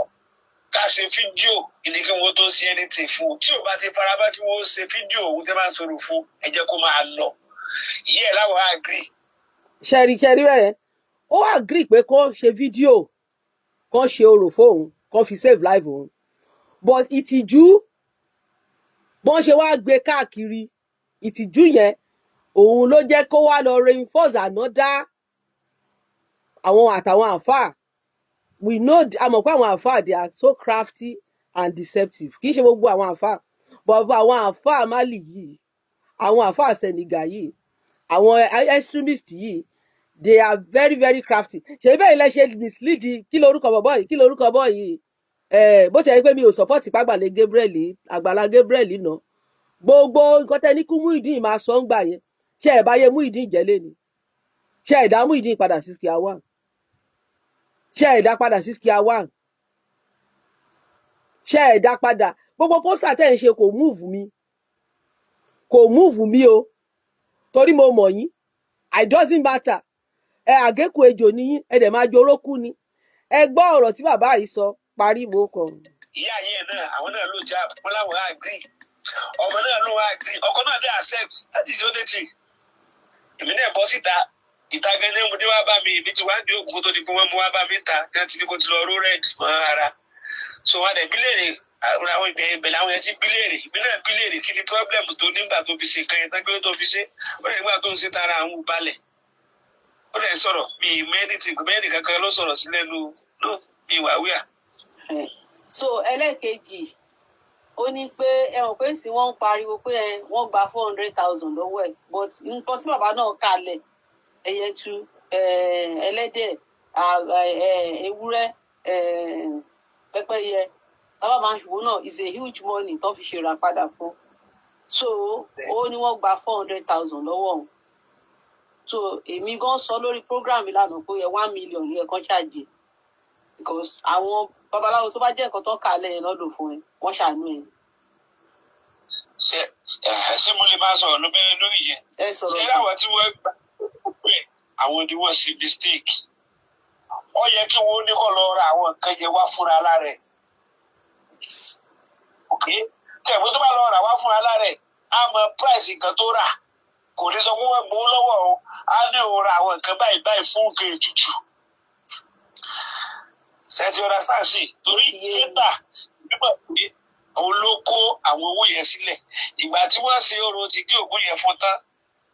ká ṣe fídíò ìní kí wọ́n tó ṣe anything fún un. Tí ò bá ti fara mọ́ kí wọ́n ṣe fídíò òun tẹ́ máa sọ̀rọ̀ fún, ẹ jẹ́ kó máa lọ. Ìyẹ́ ẹ̀ láwọn agree. Ṣẹ́rí, ṣẹ́rí bẹ́ẹ̀, ó agree pé kó ṣe fídíò, kó ṣe orò fóun, kó fi save life òun. But ìtìjú, bọ́n ṣe wá gbé káàkiri, ìtìjú yẹn òun ló jẹ́ kó wá lọ reinforce another àwọn àtàwọn àáfàá. We know, a mọ̀ pé àwọn àáfàá, they are so crafty and deceptive. Kì í ṣe gbogbo àwọn àáfàá, but àwọn àáfàá Mali yìí, àwọn àáfàá Senegal yìí, àwọn extremist yìí, they are very very crafty. Ṣèyí bẹ́ẹ̀ ilẹ̀ ṣe mislead. Kí lorúkọ bọ̀bọ̀ yìí? Kí lorúkọ bọ̀ yìí? Bó ti yẹ pé mi ò support pàgbàlẹ̀ Gabriel, Àgbàlá Gabriel náà, gbogbo nǹkan tẹ́ ní kú Muyideen máa sọ ń gbà yẹn, ṣé ẹ̀ bá yẹ Muyideen jẹ́lé ni? Ṣé ẹ̀ dá Muyideen padà sí square one? Ṣé ẹ̀ dá padà sí square one? Ṣé ẹ̀ dá padà? Gbogbo poster tẹ́ ẹ̀ ń ṣe kò move mi, kò move mi o, torí mo mọ̀ yín. It doesn't matter. Ẹ àgékù ejò ní yín, ẹ dẹ̀ máa jorókù ni. Ẹ gbọ́ ọ̀rọ̀ tí bàbá yìí sọ parí, mo kàn. Ìyá yẹn náà, àwọn náà ló já wọn láwọn agree, ọmọ náà ló agree, ọkọ náà dé accept. That is the only thing. Èmi náà bọ́ síta ìta gẹ́gẹ́, mo dé wá bá mi. Èmi ti wá ń di òògùn tó di pé wọ́n mú wá bá mi ta, tí wọ́n ti ní kó ti lọ ró red mọ́ ara. So wọn dẹ̀ bí léèrè Àwọn ibẹ̀ ibẹ̀ làwọn yẹn ti bí léèrè, ìbí náà bí léèrè kí ni problem tó nígbà tó fi ṣe nǹkan yẹn tán, kí ló tó fi ṣe. Ó lè nígbà tó ń ṣe tara àwọn ò balẹ̀. Ó lè sọ̀rọ̀ mi mẹ́ni tí mẹ́ni kankan ló sọ̀rọ̀ sí lẹ́nu ló mi wà wíà. So ẹlẹ́ẹ̀kejì, ó ní pé ẹ mọ̀ pé sí wọ́n ń pariwo pé ẹ wọ́n gba 400,000 lọ́wọ́ ẹ̀, but nǹkan tí bàbá náà kalẹ̀, ẹyẹtu, ẹlẹ́dẹ̀, ewúrẹ́, pẹ́pẹ́yẹ, bàbá máa ń ṣòwò náà is a huge money tó fi ṣe ra padà fún. So ó ní wọ́n gba 400,000 lọ́wọ́ òun. So èmi gan sọ lórí program mi lánàá pé ó yẹ 1 million yẹ kán ṣàjẹ, because àwọn babaláwo tó bá jẹ́ nǹkan tó kà lẹ́yìn náà lò fún ẹ, wọ́n ṣàánú ẹ. Ṣé ẹ ṣé mo lè máa sọ̀rọ̀ lóbẹ́ lórí yẹn? Ẹ sọ̀rọ̀. Ṣé Sọ. àwọn tí wọ́n gbà pé àwọn ni wọ́n ṣe mistake. Ó yẹ kí wọ́n ní kó lọ ra àwọn nǹkan yẹn wá fúnra lára ẹ̀. Ok, tẹ̀wé tó bá lọ rà wá fúnra lára ẹ̀, á mọ price nǹkan tó rà. Kò ní sọ pé wọ́n gbowó lọ́wọ́ o, á ní òun ra àwọn nǹkan báyìí báyìí fún nǹkan ètùtù. Ṣé ti understand sí? Torí Ti yé mi. nígbà nígbà pé òun ló kó àwọn owó yẹn sílẹ̀. Ìgbà tí wọ́n ṣe orò ti dí ògùn yẹn fún tán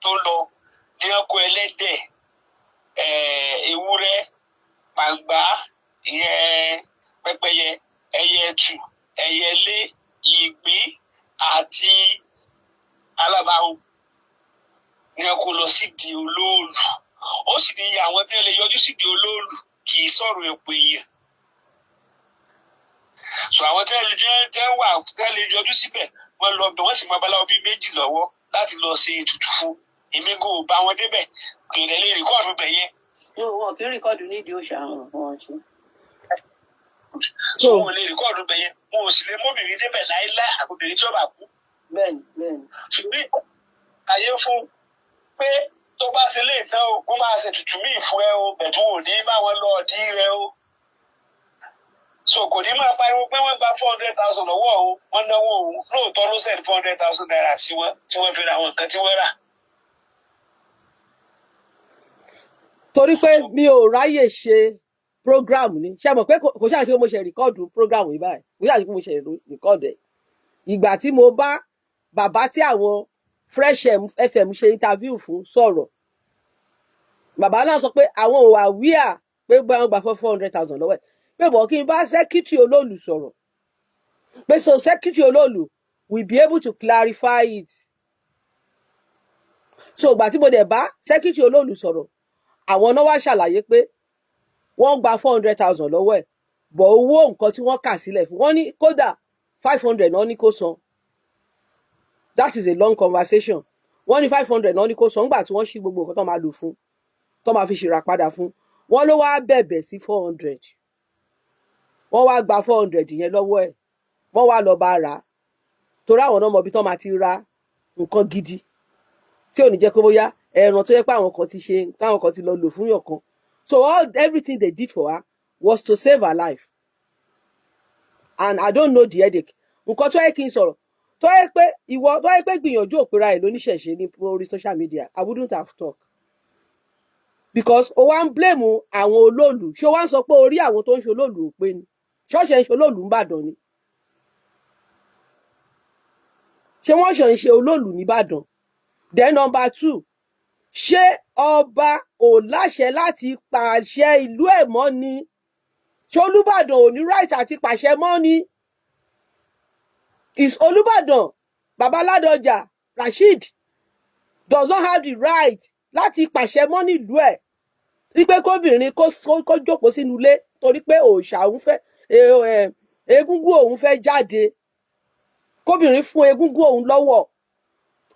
tó lọ ní ọkọ̀ ẹlẹ́dẹ̀, ewúrẹ́, pàǹgbá, ìyẹn pẹ́pẹ́yẹ, ẹyẹ ẹtù, ẹyẹlé, ìgbín àti alábàáhùn ní ọkọ̀ lọ sídìí olóòlù. Ó sì ní iye àwọn tí wọ́n lè yọjú sídìí olóòlù, kì í sọ̀rọ̀ èpè èèyàn. So àwọn tí wọ́n lè jẹ́ jẹ́ wà tí wọ́n lè yọjú síbẹ̀, wọ́n lọ bẹ̀, wọ́n sì máa babaláwo bíi méjì lọ́wọ́ láti lọ ṣe ètùtù fún. Èmi kò bá wọn débẹ̀, kò lè lè record bẹ̀ yẹn. No, wọn kì í record nídìí òòṣà, àwọn wọn ṣe. So wọn ò lè record bẹ̀ yẹn, wọn ò sì lè móbìnrin débẹ̀ láéláé, àbòbìnrin tí ó bá kú. bẹ́ẹ̀ni bẹ́ẹ̀ni Ṣùgbọ́n àyè fún pé tó bá ṣe lè tán o, kó máa ṣe tutù míì fún ẹ o, bẹ̀tú ò ní bá wọn lọ ọ̀dí rẹ o. So kò ní máa pariwo pé wọ́n gba 400,000 lọ́wọ́ o, wọ́n náwó òun. Lóòótọ́ ló send ₦400,000 sí wọn tí wọ́n fi ra àwọn nǹkan tí wọ́n rà. Torí pé mi ò ráyè ṣe program ni, ṣe mọ̀ pé kò ṣáà ṣe pé mo ṣe record program yìí báyìí, kò ṣáà ṣe pé mo ṣe record ẹ̀. Ìgbà tí mo bá bàbá tí àwọn Fresh FM ṣe interview fún sọ̀rọ̀, bàbá náà sọ pé àwọn ò wà wíà pé bá wọn gba 400,000 lọ́wọ́ ẹ̀, pé bọ̀ kí n bá secretary olóòlù sọ̀rọ̀, pé so secretary olóòlù will be able to clarify it. So ìgbà tí mo dẹ̀ bá secretary olóòlù sọ̀rọ̀, àwọn náà wá ṣàlàyé pé wọ́n gba 400,000 lọ́wọ́ ẹ̀, bọ̀ owó nǹkan tí wọ́n kà sílẹ̀ fún wọ́n ní kódà 500 náà ní kó san. That is a long conversation. Wọ́n ní 500 náà ní kó san nígbà tí wọ́n ṣí gbogbo nǹkan tó máa lò fún, tó máa fi ṣèrà padà fún. Wọ́n ló wá bẹ̀bẹ̀ sí 400, wọ́n wá gba 400 yẹn lọ́wọ́ ẹ̀, wọ́n wá lọ bá rà á, torí àwọn náà mọ ibi tó máa ti ra nǹkan gidi tí ò ní jẹ́ pé bóyá ẹran tó yẹ pé àwọn kan ti ṣe, táwọn kan ti lọ lò fún yàn kan. So all everything they did for her was to save her life, and I don't know the headache. Nǹkan tó yẹ kí n sọ̀rọ̀, tó yẹ pé ìwọ tó yẹ pé gbìyànjú òpera ẹ̀ lóníṣẹ̀ṣe ní orí social media, I wouldn't have talk, because o wá ń blame àwọn olóòlù. Ṣé o wá ń sọ pé orí àwọn tó ń ṣe olóòlù ò pé ni? Ṣọ́ọ̀ṣì ń ṣe olóòlù ńbàdàn ni? Ṣé wọ́n ṣe ń ṣe olóòlù nìbàdàn? Then number two, ṣé ọba kò láṣẹ láti pàṣẹ ìlú ẹ̀ mọ́ ni? Ṣé Olúbàdàn ò ní right àti pàṣẹ mọ́ ni? Is Olúbàdàn Baba Ládọjà Rasheed does not have the right láti pàṣẹ mọ́ nílùú ẹ̀, wípé kóbìnrin kó jókòó sínú ilé torí pé òòṣà òun fẹ́, egúngún òun fẹ́ jáde, kóbìnrin fún egúngún òun lọ́wọ́?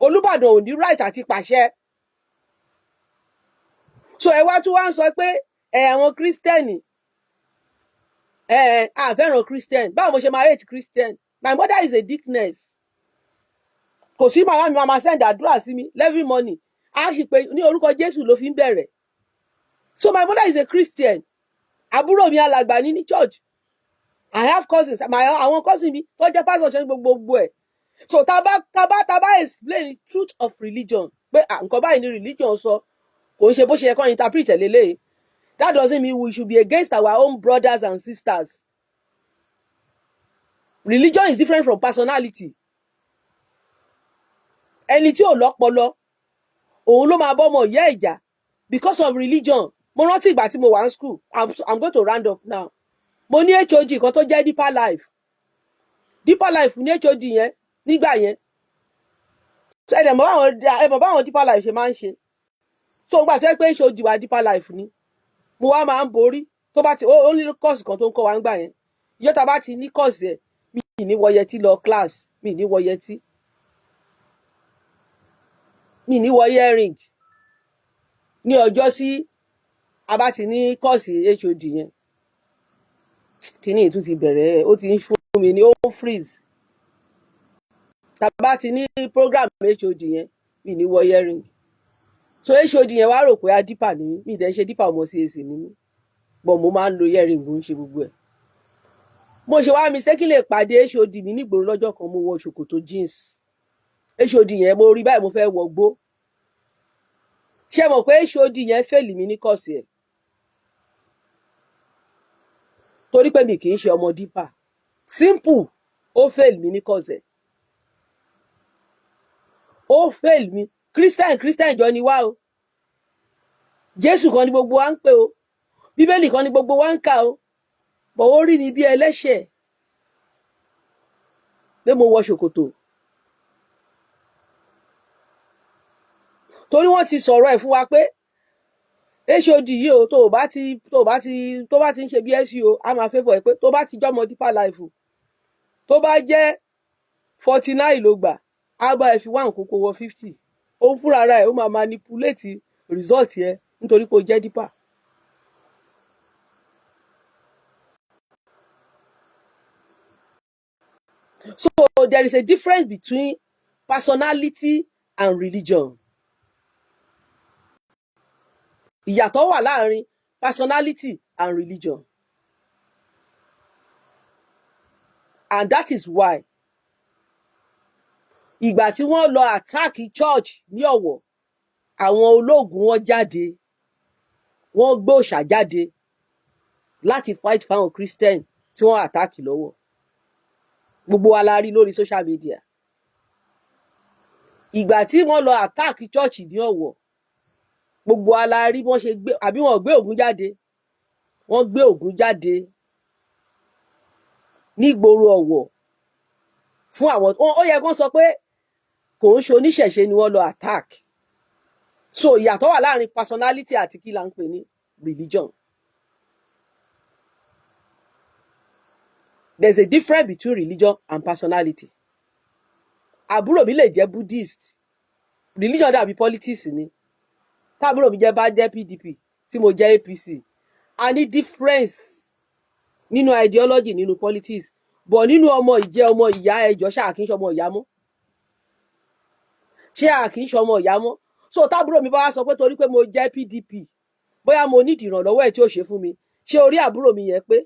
Olúbàdàn ò ní right àti pàṣẹ? So ẹ wá tún wá ń sọ pé ẹ àwọn Christian, ẹ àfẹ́ràn Christian. Báwo mo ṣe máa hate Christian? My mother is a deaconess. Kò sí, màmá mi máa send àdúrà sí mi every morning, á sì pé ní orúkọ Jésù ló fi ń bẹ̀rẹ̀. So my mother is a Christian. Àbúrò mi alàgbà ní church. I have cousins, my àwọn cousin mi tó jẹ́ pastor, ṣe ní gbogbo ẹ̀. So tá bá explain the truth of religion pé nǹkan báyìí ni religion sọ, kò ń ṣe bó ṣe yẹ kó interpret ẹ̀ lélẹ́yìí, that doesn't mean we should be against our own brothers and sisters. Religion is different from personality. Ẹni tí ò lọ́pọlọ, òun ló máa bọ́mọ ìyá ìjà because of religion. Mo rántí ìgbà tí mo wà ní school. I'm going to round up now. Mo ní HOD kan tó jẹ́ Deeper Life. Deeper Life ní HOD yẹn nígbà yẹn. So ẹ dẹ̀ mọ̀ báwọn, ẹ mọ̀ báwọn Deeper Life ṣe máa ń ṣe. So nígbà tó yẹ pé HOD wa Deeper Life ni, mo wá máa ń borí tó bá ti ó ní course kan tó ń kọ́ wa ńgbà yẹn. Ìjọ́ ta bá ti ní course ẹ̀, mi ì ní wọ yẹtí lọ class, mi ì ní wọ yẹtí, mi ì ní wọ earring ní ọjọ́ sí a bá ti ní course HOD yẹn. Kíní ìtún ti bẹ̀rẹ̀, ó ti ń fún mi ní, ó ń freeze. Tá a bá ti ní program HOD yẹn, mi ní wọ earring. So HOD yẹn wá rò pé a Deeper ni mí. Mi dẹ̀ ń ṣe Deeper, ọmọ CAC ni mí, but mo máa ń lo earring, mo ń ṣe gbogbo ẹ̀. Mo ṣe wá mistakenly pàdé HOD mi nígboro lọ́jọ́ kan. Mo wọ ṣòkòtò jeans. HOD yẹn, mo rí báyìí, mo fẹ́ wọ gbó. Ṣé mọ̀ pé HOD yẹn fail mi ní course ẹ̀ torí pé mi kì í ṣe ọmọ Deeper? Simple. Ó fail mi ní course ẹ̀, ó fail mi. Christian, Christian jọ ni wá o. Jésù kan ní gbogbo wa ń pè o, Bíbélì kan ní gbogbo wa ń kà o, bọ̀ ó rí mi bí ẹlẹ́ṣẹ̀ pé mo wọ ṣòkòtò, torí wọ́n ti sọ̀rọ̀ ẹ̀ fún wa pé HOD yìí o, tó o bá ti tó bá ti ń ṣe bí SU o, a máa favour ẹ, pé tó bá ti jọ́mọ Deeper Life o, tó bá jẹ́ 49 ló gbà, á bá ẹ fi wá nǹkan kó wọ 50. Ó fúnra ara ẹ̀, ó máa manipulate result yẹn nítorí pé ó jẹ́ Deeper. So there is a difference between personality and religion. Ìyàtọ̀ wà láàrin personality and religion, and that is why ìgbà tí wọ́n lọ attack church ní Ọ̀wọ̀, àwọn ológun wọn jáde, wọ́n gbé òòṣà jáde láti fight fáwọn Christian tí wọ́n attack lọ́wọ́. Gbogbo wa la rí lórí social media. Ìgbà tí wọ́n lọ attack church ní Ọ̀wọ̀, gbogbo wa la rí wọ́n ṣe gbé, àbí wọ́n gbé Ògún jáde? Wọ́n gbé Ògún jáde nígboro Ọ̀wọ̀ fún àwọn. Ó yẹ kó sọ pé kò ń ṣe oníṣẹ̀ṣe ni wọ́n lọ attack. So ìyàtọ̀ wà láàrin personality àti kí là ń pè ní religion. There's a difference between religion and personality. Àbúrò mi lè jẹ́ Buddhist. Religion dàbí politics ni. Táàbúrò mi jẹ́ bá jẹ́ PDP, tí mo jẹ́ APC, a ní difference nínú ideology, nínú politics, but nínú ọmọ ìjẹ́ ọmọ ìyá, ẹjọ́, ṣáà kì í ṣọmọ ìyá mọ́? Ṣé a kì í ṣọmọ ìyá mọ́? So táàbúrò mi bá wá sọ pé torí pé mo jẹ́ PDP, bóyá mo nídìí ìrànlọ́wọ́ ẹ̀ tí ó ṣe fún mi, ṣé orí àbúrò mi yẹn pé?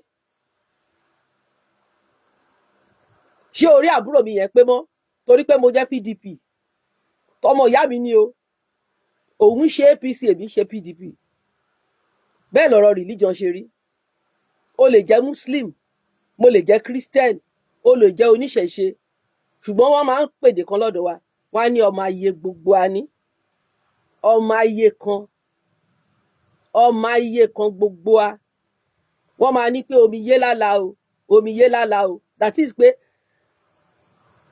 Ṣé orí àbúrò mi yẹn pé mọ́ torí pé mo jẹ́ PDP? Ọmọ ìyá mi ni o. Òun ṣe APC, èmi ṣe PDP. Bẹ́ẹ̀ lọ̀rọ̀ religion ṣe rí. O lè jẹ́ Muslim, mo lè jẹ́ Christian, o lè jẹ́ oníṣẹ̀ṣe, ṣùgbọ́n wọ́n máa ń pèdè kan lọ́dọ̀ wa, wọ́n á ní ọmọ ayé gbogbo wa ní ọmọ ayé kan, ọmọ ayé kan gbogbo wa. Wọ́n máa ní pé omi yé lála o, omi yé lála o. That is pé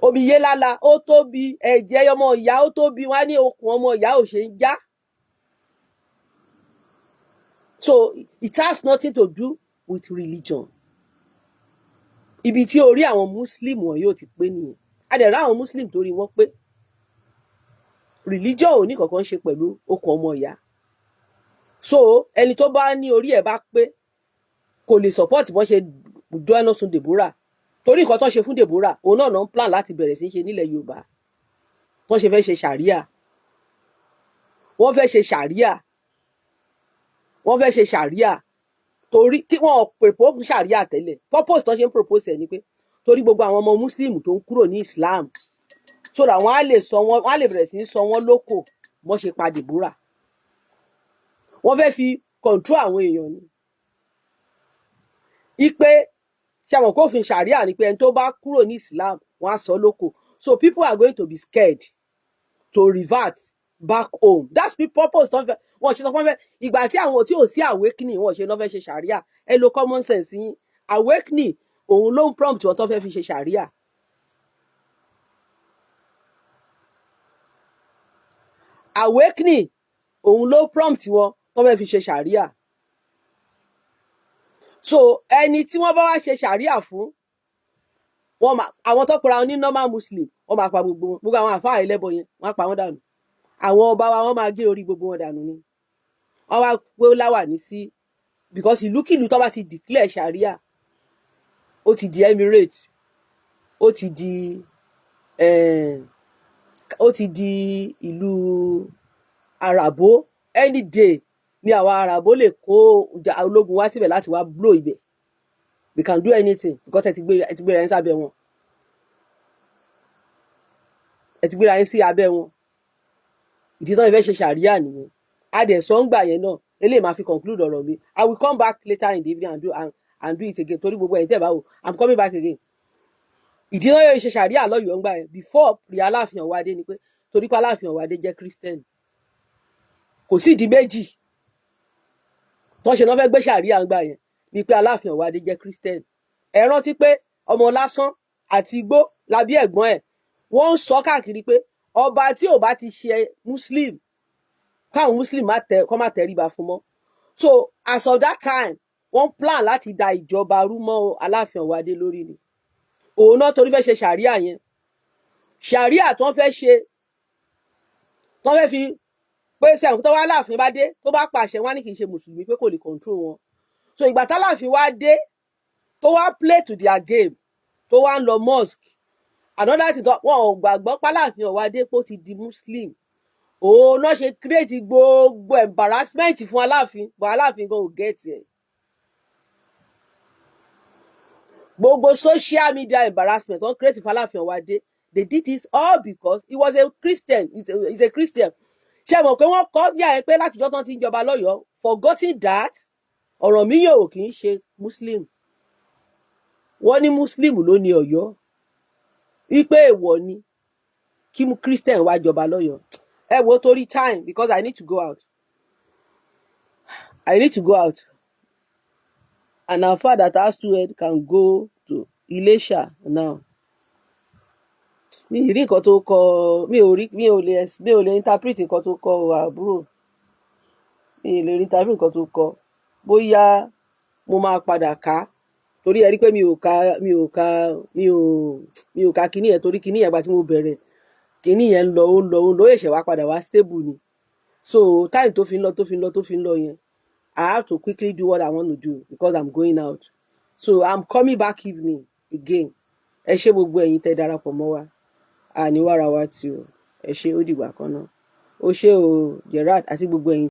omi yé lála, ó tóbi, ẹ̀jẹ̀ ọmọ ìyá ó tóbi. Wọ́n á ní okùn ọmọ ìyá ò ṣe ń já. So it has nothing to do with religion. Ibi tí orí àwọn Muslim wọn yóò ti pé nìyẹn. A dẹ̀ rá àwọn Muslim torí wọ́n pé religion ò ní kankan ṣe pẹ̀lú okùn ọmọ ìyá. So ẹni tó bá ní orí ẹ̀ bá pé, kò lè support bọ́n ṣe dáná sun Deborah, torí nǹkan tó ṣe fún Deborah, òun náà ń plan láti bẹ̀rẹ̀ sí í ṣe nílẹ̀ Yorùbá. Wọ́n ṣe fẹ́ ṣe ṣàríà, wọ́n fẹ́ ṣe ṣàríà, wọ́n fẹ́ ṣe ṣàríà, torí kí wọ́n propose ṣàríà tẹ́lẹ̀. Purpose tó ṣe ń propose ẹ̀ ni pé torí gbogbo àwọn ọmọ Muslim tó ń kúrò ní Islam, so that wọ́n á lè sọ wọ́n, wọ́n á lè bẹ̀rẹ̀ sí í sọ wọ́n lóko bọ́n ṣe pa Deborah. Wọ́n fẹ́ fi control àwọn èèyàn ni ipe Ṣé àwọn kófin sharia ni pé ẹni tó bá kúrò ní Islam, wọ́n á sọ lóko. So people are going to be scared to revert back home. That's the purpose tó ń fẹ́. Wọ́n ṣe sọ pé wọ́n fẹ́ ìgbà tí àwọn tí ò sí awakening, wọ́n ṣe náà fẹ́ ṣe sharia. Ẹ lo common sense yín. Awakening òun ló ń prompt wọn tó fẹ́ fi ṣe sharia. Awakening òun ló prompt wọn tó fẹ́ fi ṣe sharia. So ẹni tí wọ́n bá wá ṣe sharia fún wọn máa, àwọn tó pera wọn ní normal Muslim, wọ́n máa pa gbogbo wọn. Gbogbo àwọn àfáà ẹlẹ́bọ yẹn, wọ́n á pa wọ́n dànù. Àwọn ọba wa, wọ́n máa gé orí gbogbo wọn dànù ni. Wọ́n wá pé láwàní sí because ìlúkìlú tó bá ti declare sharia, ó ti di emirate, ó ti di ìlú àràbó. Any day ni àwọn àràbó lè kó ológun wá síbẹ̀ láti wá blow ibẹ̀. They can do anything because ẹ ti gbéra yín sábẹ́ wọn, ẹ ti gbéra yín sí abẹ́ wọn. Ìdí tó ń fẹ́ ṣe sharia nìyẹn. A dẹ̀ sọ ń gbà yẹn náà. Eléyìí máa fi conclude ọ̀rọ̀ mi. I will come back later in the evening and do it again, torí gbogbo ẹ̀yin tẹ́ bá wò, I'm coming back again. Ìdí náà yóò ṣe sharia lọ́yọ̀ọ́ ń gbà yẹn before pre Aláàfin Ọ̀wádé ni pé torí pé Aláàfin Ọ̀wádé jẹ́ Christian. Kò sí ìdí méjì tó ṣe náà fẹ́ gbé sharia ń gbà yẹn ni pé Aláàfin Ọ̀wádé jẹ́ Christian. Ẹ rántí pé ọmọ lásán àti igbó labí ẹ̀gbọ́n ẹ̀, wọ́n ń sọ káàkiri pé ọba tí ò bá ti ṣe Muslim, káwọn Muslim má tẹ kọ́ má tẹríba fún mọ́. So as of that time, wọ́n plan láti da ìjọba rú mọ́ Aláàfin Ọ̀wádé lórí ni. Òun náà torí fẹ́ ṣe sharia yẹn. Sharia tó ń fẹ́ ṣe, tó ń fẹ́ fi pé sẹ́wọ̀n tó wá láàfin bá dé, tó bá pàṣẹ, wá ní kì í ṣe mùsùlùmí, pé kò lè control wọn. So ìgbà táláàfin wá dé, tó wá play to their game, tó wá ń lọ mosque, another thing, wọn ò gbàgbọ́ páláàfin Ọ̀wádé pé ó ti di Muslim. Òun náà ṣe create gbogbo embarrassment fún Aláàfin, but Aláàfin gan ò get ẹ̀. Gbogbo social media embarrassment wọ́n create fún Aláàfin Ọ̀wádé, they did this all because he was a Christian. He's a Christian. Ṣé mọ̀ pé wọ́n kọ́ yà ẹ́ pé látijọ́ tán ti ń jọba lọ́yọ̀ọ́, forgetting that Ọ̀rànmíyàn ò kì í ṣe Muslim. Wọ́n ní Muslim ló ní Ọ̀yọ́, wípé èèwọ̀ ni kí Christian wá jọba lọ́yọ̀ọ́. Ẹ wo, torí time, because I need to go out, I need to go out, and our father that has two head can go to Ilesha now. Mi ì rí nǹkan tó kọ, mi ò rí, mi ò lè interpret nǹkan tó kọ. Àbúrò mi ì lè interpret nǹkan tó kọ. Bóyá mo máa padà kà á, torí ẹ rí pé mi ò ka kíní yẹn, torí kíní yẹn, gba tí mo bẹ̀rẹ̀ kíní yẹn ń lọ, ó ń lọ, ó ń lọ, ó ṣẹ̀ṣẹ̀ wá padà wá stable ni. So time tó fi ń lọ, tó fi ń lọ, tó fi ń lọ yẹn, I have to quickly do what I want to do because I'm going out. So I'm coming back evening again. Ẹ ṣé gbogbo ẹ̀yin tẹ́ darapọ̀ mọ́ wa. Àní wàrà wa tí o. Ẹ ṣé, ó dìgbà kan náà. Ó ṣé o, Gerard, àti gbogbo ẹ̀yin.